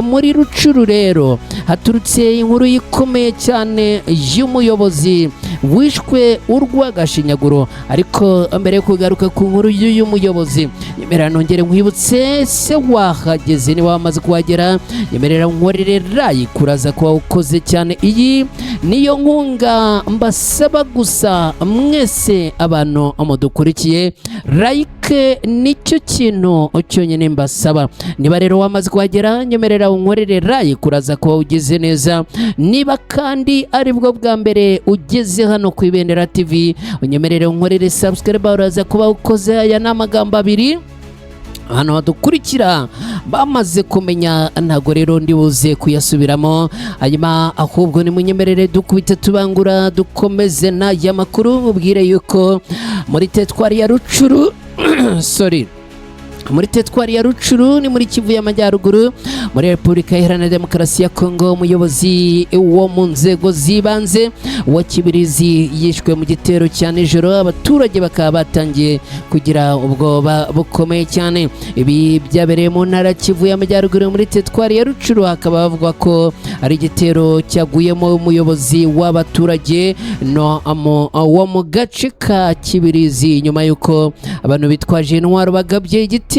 Muri Rucuru rero haturutse inkuru ikomeye cyane y'umuyobozi wishwe urw'agashinyaguro. Ariko mbere yo kugaruka ku nkuru y'uyu muyobozi, nyemerera nongere nkwibutse, se wahageze, niba wamaze kuhagera, nyemerera nkorere like, uraza kuba ukoze cyane. Iyi niyo nkunga mbasaba gusa mwese abantu mudukurikiye, like nicyo kintu cyonyine mbasaba. Niba rero wamaze kuhagera, nyemerera unkorere like, uraza kuba ugize neza. Niba kandi aribwo bwa mbere ugeze hano ku Ibendera TV, unyemerere unkorere subscribe, uraza kuba ukoze. Aya ni amagambo abiri hano badukurikira bamaze kumenya, ntabwo rero ndi buze kuyasubiramo. Hanyuma ahubwo nimunyemerere dukubite tubangura, dukomeze n'aya makuru. Mubwire yuko muri teritwari ya Rucuru, sorry, muri teritwari ya Rucuru, ni muri Kivu y'Amajyaruguru, muri Repubulika Iharanira Demokarasi ya Kongo, umuyobozi wo mu nzego z'ibanze wa Kibirizi yishwe mu gitero cya nijoro, abaturage bakaba batangiye kugira ubwoba bukomeye cyane. Ibi byabereye mu ntara Kivu y'Amajyaruguru, muri teritwari ya Rucuru, hakaba havugwa ko ari igitero cyaguyemo umuyobozi w'abaturage no wo mu gace ka Kibirizi, nyuma y'uko abantu bitwaje intwaro bagabye igitero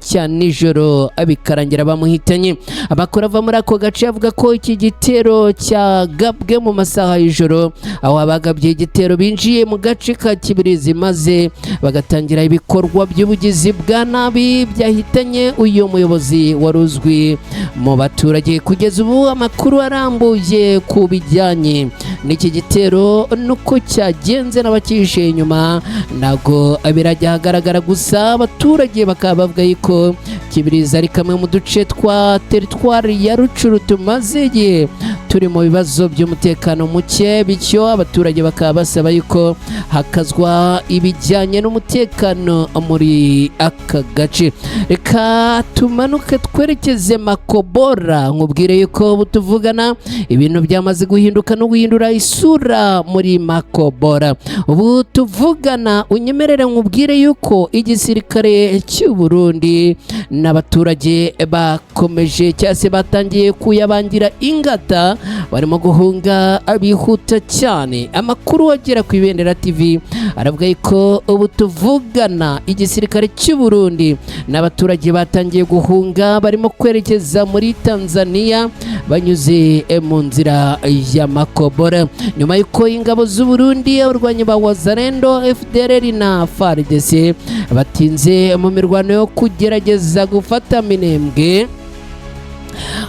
cya nijoro, bikarangira bamuhitanye. Amakuru ava muri ako gace avuga ko iki gitero cyagabwe mu masaha y'ijoro, aho abagabye igitero binjiye mu gace ka Kibirizi maze bagatangira ibikorwa by'ubugizi bwa nabi byahitanye uyu muyobozi wari uzwi mu baturage. Kugeza ubu amakuru arambuye ku bijyanye n'iki gitero n'uko cyagenze n'abakihishe inyuma ntabwo birajya ahagaragara. Gusa abaturage bakaba bavuga yuko Kibirizi ari kamwe mu duce twa teritwari ya Rucuru tumaze igihe turi mu bibazo by'umutekano muke, bityo abaturage bakaba basaba yuko hakazwa ibijyanye n'umutekano muri aka gace. Reka tumanuke twerekeze Makobora, nkubwire yuko ubu tuvugana ibintu byamaze guhinduka no guhindura isura muri Makobora. Ubu tuvugana, unyemerere nkubwire yuko igisirikare cy'u Burundi n'abaturage bakomeje cyangwa se batangiye kuyabangira ingata, barimo guhunga bihuta cyane. Amakuru agera ku Ibendera TV aravuga yuko ubu tuvugana igisirikare cy'u Burundi n'abaturage batangiye guhunga, barimo kwerekeza muri Tanzania banyuze mu nzira ya Makobora, nyuma y'uko ingabo z'u Burundi, abarwanyi ba Wazalendo, FDLR na FARDC batinze mu mirwano yo kugerageza gufata Minembwe.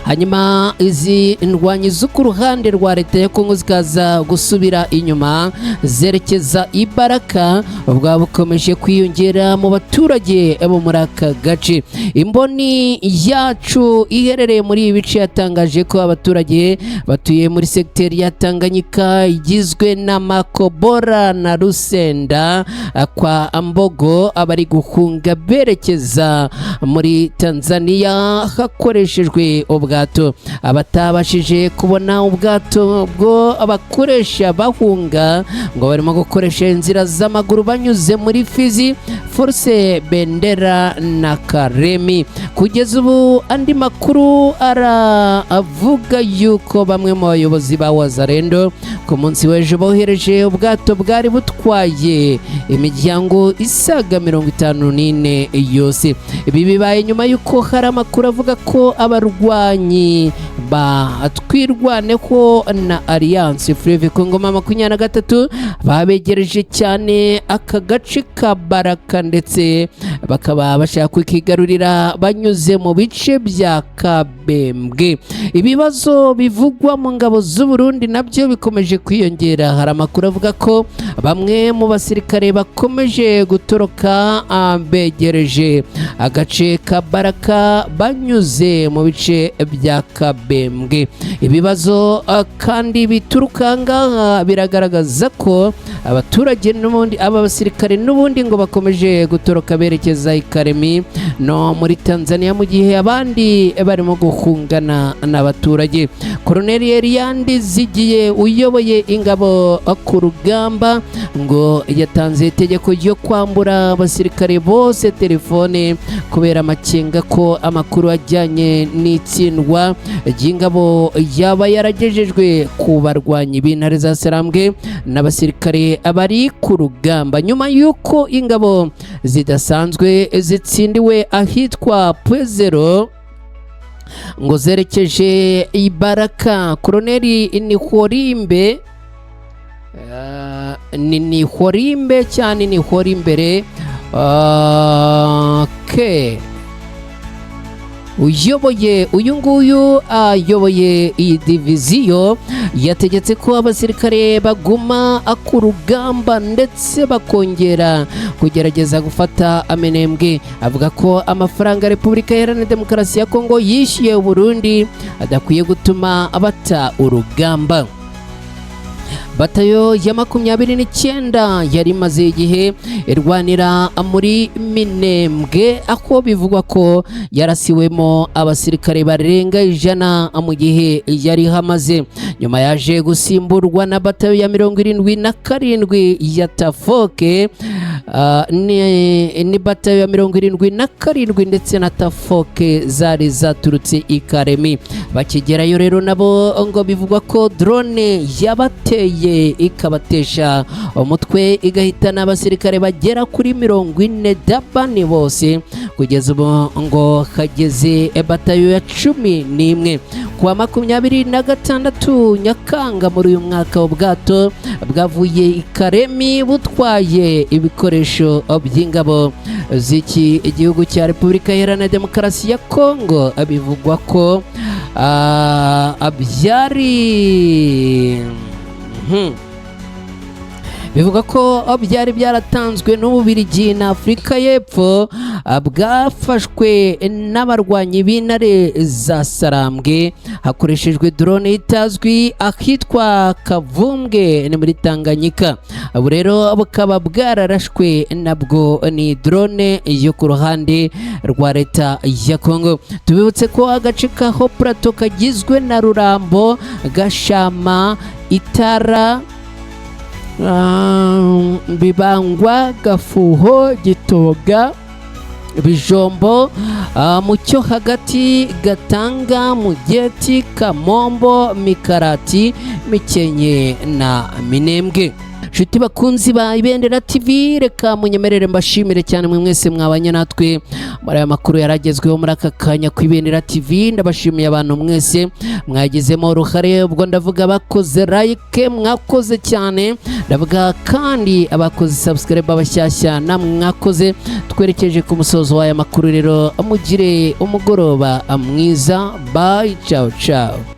Hanyuma izi ndwanyi zo ku ruhande rwa leta ya Kongo zikaza gusubira inyuma zerekeza i Baraka, bwaba bukomeje kwiyongera mu baturage bo muri aka gace. Imboni yacu iherereye muri ibi bice yatangaje ko abaturage batuye muri segiteri ya Tanganyika igizwe na Makobora na Rusenda kwa Mbogo abari guhunga berekeza muri Tanzania hakoreshejwe ubwato. Abatabashije kubona ubwato bwo abakoresha bahunga ngo barimo gukoresha inzira z'amaguru banyuze muri Fizi, Force, Bendera na Karemi. Kugeza ubu andi makuru aravuga yuko bamwe mu bayobozi ba Wazalendo ku munsi w'ejo bohereje ubwato bwari butwaye imiryango isaga 54 yose. Ibi bibaye nyuma y'uko hari amakuru avuga ko abarwanyi ba Twirwaneho na Alliance Fleuve Congo 23 babegereje cyane aka gace ka Baraka, ndetse bakaba bashaka kukigarurira banyuze mu bice bya Kabembwe. Ibibazo bivugwa mu ngabo z'u Burundi nabyo bikomeje kwiyongera. Hari amakuru avuga ko bamwe mu basirikare bakomeje gutoroka begereje agace ka Baraka banyuze mu bice bya Kabembwe. Ibibazo kandi bituruka ngaha biragaragaza ko abaturage n'ubundi, aba basirikare n'ubundi ngo bakomeje bakomeje gutoroka berekeza i Karemi no muri Tanzania, mu gihe abandi barimo guhungana n'abaturage. Koloneli Eliandi Zigiye uyoboye ingabo ku rugamba ngo yatanze itegeko ryo kwambura abasirikare bose telefone kubera amakenga ko amakuru ajyanye n'itsindwa ry'ingabo yaba yaragejejwe ku barwanyi b'intare za Sarambwe n'abasirikare bari ku rugamba. Nyuma y'uko ingabo zidasanzwe zitsindiwe ahitwa Pwezero ngo zerekeje Ibaraka, Koloneli Nihorimbe, ni Nihorimbe cyane, Nihorimbere ke uyoboye, uyu nguyu ayoboye iyi diviziyo, yategetse ko abasirikare baguma ku rugamba ndetse bakongera kugerageza gufata Amenembwe. Avuga ko amafaranga Repubulika Iharanira Demokarasi ya Kongo yishyuye Burundi adakwiye gutuma bata urugamba. Batayo ya 29 yari imaze igihe irwanira muri Minembwe, aho bivugwa ko yarasiwemo abasirikare barenga 100 mu gihe yari hamaze. Nyuma yaje gusimburwa na batayo ya 77 ya Tafoke. Ni batayo ya 77 ndetse na Tafoke zari zaturutse i Karemi. Bakigerayo rero nabo ngo bivugwa ko drone yabateye ikabatesha umutwe, igahitana abasirikare bagera kuri 40 dabani bose. Kugeza ubu ngo hageze batayo ya 11. Kuwa 26 Nyakanga muri uyu mwaka, ubwato bwavuye i Karemi butwaye ibikoresho by'ingabo z'iki gihugu cya Repubulika Iharanira Demokarasi ya Kongo, bivugwa ko byari bivuga ko byari byaratanzwe n'Ububirigi na Afurika y'Epfo, bwafashwe n'abarwanyi b'intare za Sarambwe hakoreshejwe drone itazwi ahitwa Kavumbwe, ni muri Tanganyika. Ubu rero bukaba bwararashwe nabwo ni drone yo ku ruhande rwa leta ya Kongo. Tubibutse ko agace ka Haut Plateau kagizwe na Rurambo, Gashama, Itara, Bibangwa, Gafuho, Gitoga, Bijombo, Mucyo hagati, Gatanga, Mugeti, Kamombo, Mikarati, Mikenke na Minembwe. Nshuti bakunzi ba Ibendera TV, reka munyemerere mbashimire cyane mwe mwese mwabanye natwe muri aya makuru yaragezweho muri aka kanya ku Ibendera TV. Ndabashimiye abantu mwese mwagizemo uruhare, ubwo ndavuga abakoze like, mwakoze cyane. Ndavuga kandi abakoze subscribe abashyashya, namwe mwakoze. Twerekeje ku musozo w'aya makuru rero, mugire umugoroba mwiza. Bye, ciao ciao.